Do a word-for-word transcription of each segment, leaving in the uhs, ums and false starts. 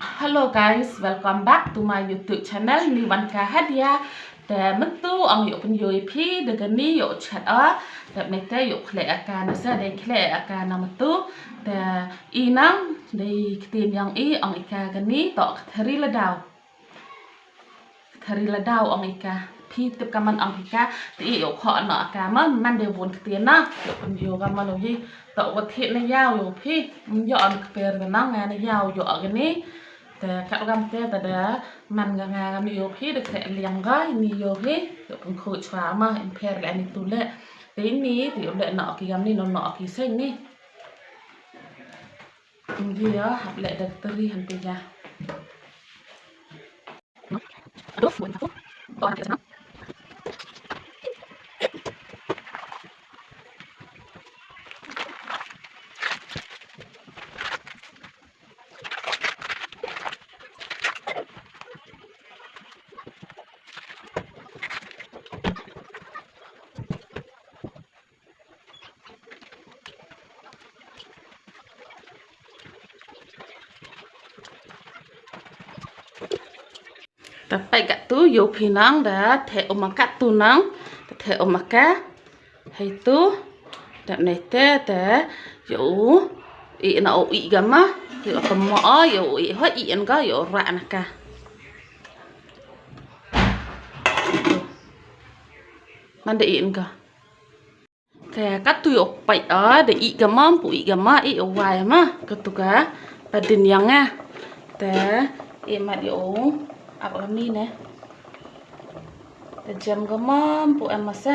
Hello guys, welcome back to my YouTube channel, ni wan ka hadia. Te myntu ong yoh pynyoo i phi da kani yoh chat a. Dep ni te yoh khleh a ka na sa, dei khleh a ka na myntu. Te i nang dei ktien yong i, ong i ka kani toh ka thari ladaw. Thari ladaw ong i ka. Phi tip ka man ong i ka. Te i yoh khoh noh a ka man, man dei bun ktien na. Yoh pynyoo ka man u hi. Toh wa thied na yaw yoh phi. Yoh an kper ka nang nga na yaw yoh kani. Te kat kam te ta da man ka nga kam ni yoh phi, da khleh liang ka ni yoh phi. Yoh pynkhuid chwa ma, em pher le ni tu le. Te ni te yoh le noh ki kam ni, noh noh ki seng ni. Ni yoh hap le da teri han te ya. Ta pait katu yoh phi nang da theh um a katu nang, da theh um a ka. Hei tu, dep ni te te yoh u i na u i ka ma, yoh u mo o, yoh u i hoi i en ka, yoh u rah na ka. Man da i en ka. Te katu yoh pait a, da i ka ma, pu i ka ma, i u wai ma, katu ka, padin yang a. Te i mat yoh u ap ka mi ne. Da jem ka ma, pu em ma sa.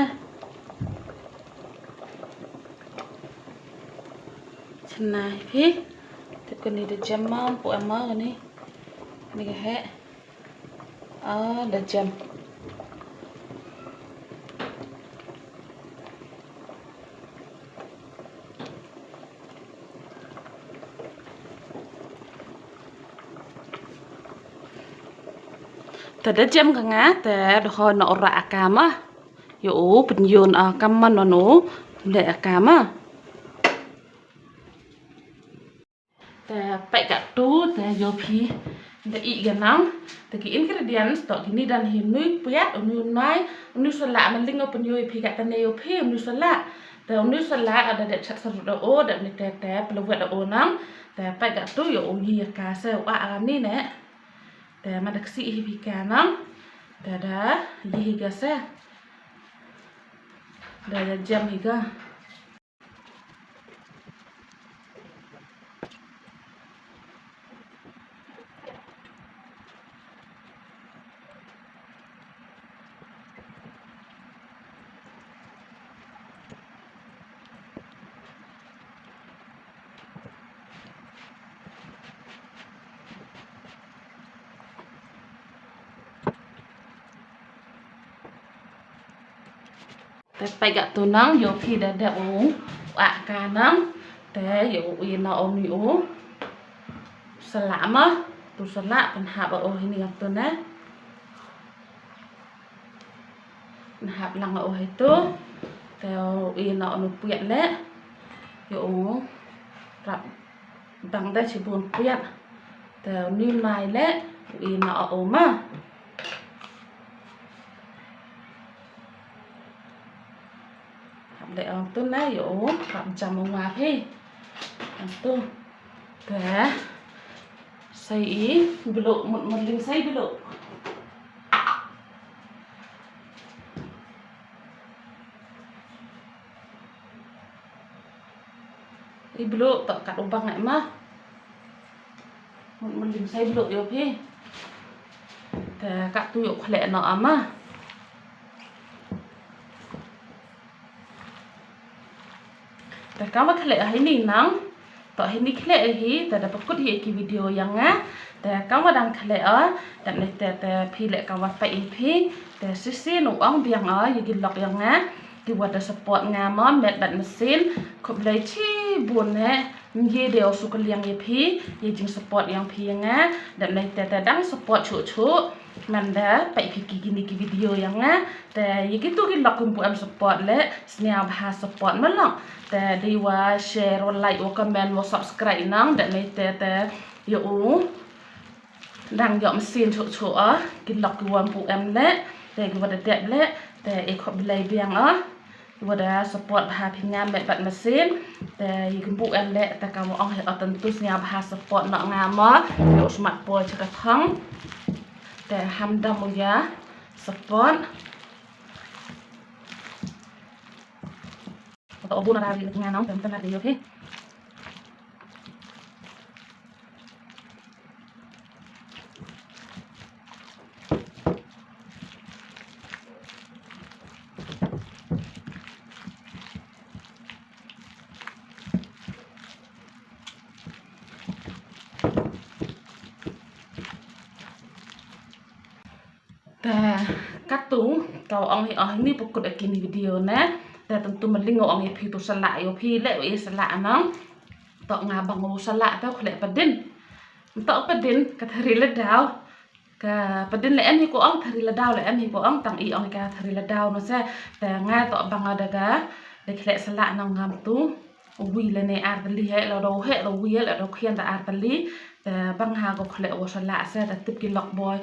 Chna hi phi. Te kani da jem ma, pu em ma kani. Ni ka he. Ah, da jem. Te da jem ka nga, te da hoi noh u rah a ka ma. Yoh u pynyoo a ka man noh u le a ka ma. Te pait katu, te yoh phi da i ka nang. Te ki ingredients toh kini dan hi: uni u piat, uni u nai, uni u salah, man ling o pynyoo i phi kata ne yoh phi uni u salah. Te uni u salah da dep chat sarut da o, dep ni te te plawet da o nang. Te pait katu yoh u yi ka se wa a ni ne. Te ma da ksih hi phi ka nang. Te da yi hi ka se. Da, da jem hi ka. Te pait katu nang, yoh phi da dep u, u ah ka nang, te yoh u i noh uni u salah ma, tu salah pynhap o hini katu ne. Pynhap lang o hei tu, te u i noh uni u piat le, yoh u rap dang da chibun piat, te uni u nai le, u i noh o ma. Hap le ong tu na yoh u, hap jam u nga phi. Ong tu. Te. Sei i, bilu, mut, mut ling sei bilu. I bilu toh kat u bang e ma. Mut, mut ling sei bilu yoh phi. Te katu yoh khleh noh a ma. Te kam wa khleh hini nang. Toh hini khleh hi, te da pynkut hi ki video yong nga. Te kam wa dang khleh o, te ni te, te phi le kam wa pait hi phi. Te sisi nu ong biang o ya ki lok yong nga, ki wa da support nga mo met bad mynsiem. Khublei chibun e. Ngi de o sukliang ya phi, ya jing support yong phi ya nga. Dep ni te, te dang support chuh chuh. Man da pait phi ki kini ki video yong nga. Te ya kitu ki lok kum pu em support le, sniaw bha support ma lok. Te dei wa share, wa like, wa comment, wa subscribe nang. Dep ni te, te yoh u Dang yoh masin chuh chuh o, ki lok ki wym pu em le, te ki wa da dep le, te i khop blai biang o, ki wa da support bha phi nga met bad masin, te i kum pu em le, te ka wa ong hi o tentus nga bha support noh nga mo, yoh smat poi cha ka thong, te ham dam u ya support. Toh o bu na ra ri nga nong, tem tem na ri, okay. Te katu, ka wa ong hi o hini pukut aki ni video ne. Te tentu maling o ong i phi tu salah, yo phi le i salah nong. Toh nga bang o salah te khleh padin. Toh padin ka thari ladaw. Ka padin le em hi ko ong, thari ladaw le em hi ko ong, tang i ong ka thari ladaw no se. Te nga toh bang o da ka, da khleh salah nong ngam tu. Wi le ne ar tylli he, la do he, la wi le do khian ta ar tylli. Te bang ha ko khleh wa salah se, ta tip ki lok boi.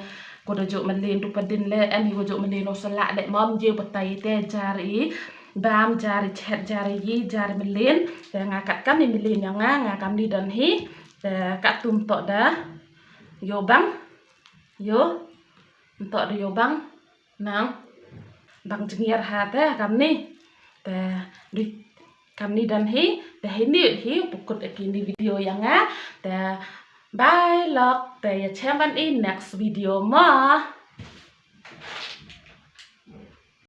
Ko da ju malin tu padin le, em hi ko ju malin o salah le, mom je patai te jar i bam, jar i chet, jar i yi, jar i malin. Te nga kat kam ni malin ya nga, nga kam ni don hi. Te kat tum toh da. Yo bang. Yo. Ntoh da yo bang. Nang. Bang jngiar ha te kam ni. Te di kam ni don hi. Te hini hi pukut aki ni video ya nga. Te bye lok. Te ya chem ban i next video mo.